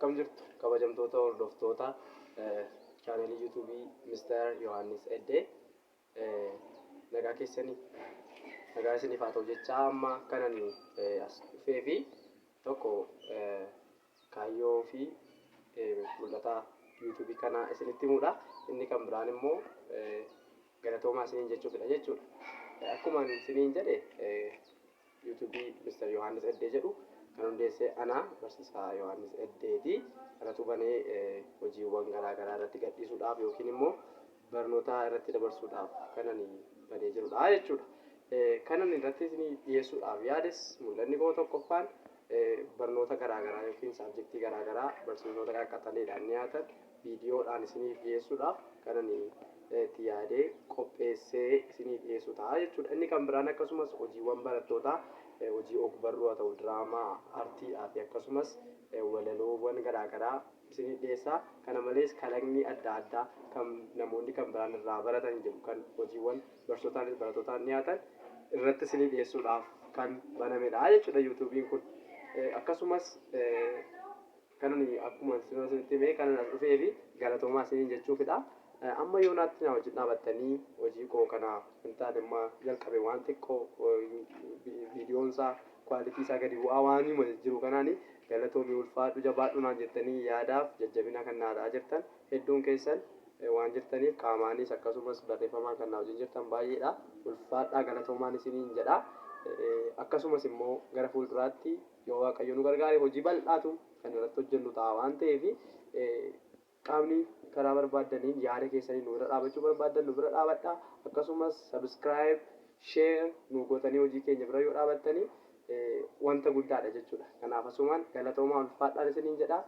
Akkam jirtu kabajamtoota hordoftoota chaanalii yuutuubii Mr. Yohaannis Eddee? Nagaa keessanii, nagaa isiniif haa ta'u jechaa, amma kanan as dhufee fi tokko kaayyoo fi mul'ata yuutuubii kanaa isinitti himuudha. Inni kan biraan immoo galatoomaa isiniin jechuufidha jechuudha. Akkuma isiniin jedhe, yuutuubii Mr. Yohaannis Eddee jedhu kan hundeesse ana barsiisaa Yohaannis Eddeeti. Kanatu banee hojiiwwan garaa garaa irratti gadhiisuudhaaf yookiin immoo barnoota irratti dabarsuudhaaf kan ani banee jirudha jechuudha. Kan ani irratti isinii dhiyeessuudhaaf yaades, mul'anni koo tokkoffaan barnoota garaa garaa yookiin subjectii garaa garaa barsiisota qaqqaxaleedhaan dhiyaatan viidiyoodhaan isiniif dhiyeessuudhaaf kan ani itti yaadee qopheessee isinii dhiyeessu ta'a jechuudha. Inni kan biraan akkasumas hojiiwwan barattootaa, hojii og-barruu haa ta'u, diraamaa, artiidhaa fi akkasumas walaloowwan garaa garaa isinii dhiyeessa. Kana malees kalaqni adda addaa kan namoonni kan biraan irraa baratan jiru, kan hojiiwwan barsiisotaanis barattootaan dhiyaatan irratti isinii dhiyeessuudhaaf kan banamedha jechuudha yuutuubiin kun. Akkasumas kanan akkuma isinitti himee kanan as dhufee fi galatoomaa isiniin jechuufidha. Amma yoonaatti na wajjin dhaabattanii hojii koo kana hin taane amma jalqabe, waan xiqqoo viidiyoon isaa quality isaa gadi bu'aa waan hima jiru kanaani "Galatoomii, ulfaadhu, jabaadhu" naan jettanii yaadaaf jajjabina kan naa ta'aa jirtan hedduun keessan waan jirtaniif, qaamaanis akkasumas barreeffamaan kan na wajjin jirtan baay'eedha. Ulfaadhaa, galatoomaan isiniin jedha. Akkasumas immoo gara fuulduraatti yoo Waaqayyo nu gargaare hojii bal'aatu kan irratti hojjennu ta'a waan ta'eef, qaamni karaa barbaaddaniin yaada keessanii nu bira dhaabachuu barbaaddan nu bira dhaabadha. Akkasumas subscribe, share nu gootanii hojii keenya bira yoo dhaabattanii wanta guddaadha jechuudha. Kanaaf asumaan galatoomaa, ulfaadhaan isiniin jedha.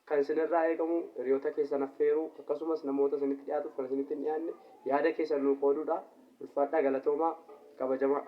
Kan isinirraa eegamu hiriyoota keessan affeeruu, akkasumas namoota isinitti dhiyaatuuf kan isinitti hin dhiyaanne yaada keessan nuu qooduudha. Ulfaadhaa, galatoomaa, kabajamaa.